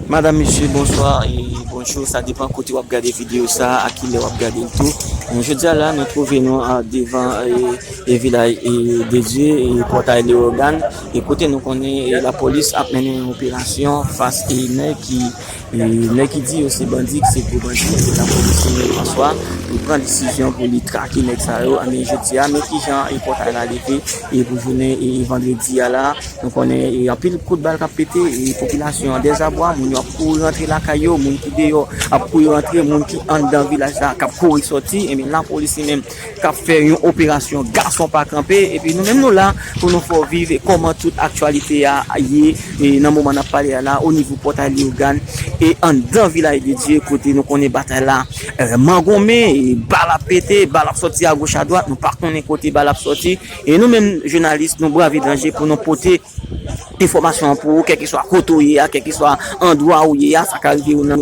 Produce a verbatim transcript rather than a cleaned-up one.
Madam, mesye, bonswa e bonjou. Sa depann kote w ap gade videyo sa a, ak kilè w ap gade l tou. Jodi a la, nou twouve nou a, devan e, e vilaj e, de Dye, e pòtay Leyogàn, e kote nou konnen e, lapolis ap mennen yon operasyon fas e nèg ki, e nèg ki di yo se bandi, ki se gwo bandi, e lapolis Simon François, li pran desizyon pou li trake nèg sa yo. Anben, jodi a, men kijan e pòtay la leve e pou jounen e, e vandredi a la. Nou konnen e, anpil kout bal k ap pete, e popilasyon an dezabwa, moun yo ap kouri rantre lakay yo, moun ki deyò ap kouri rantre, moun ki anndan vilaj la k ap kouri sòti, ebyen lapolis li menm k ap fè yon operasyon gason pa kanpe, epi nou menm nou la pou nou fè w viv kòman tout aktyalite a ye, e nan moman n ap pale a la, o nivo pòtay Leyogàn, e anndan vilaj de Dye, kote nou konnen batay la e, mangonmen, e bal ap pete, bal ap sòti agoch adwat, nou pa konnen kote bal ap sòti, e nou menm jounalis, nou brave danje pou nou pote enfòmasyon an pou ou, kèlkeswa kote w ye a, kèlkeswa andwa ou ye a, sa ka rive ou nan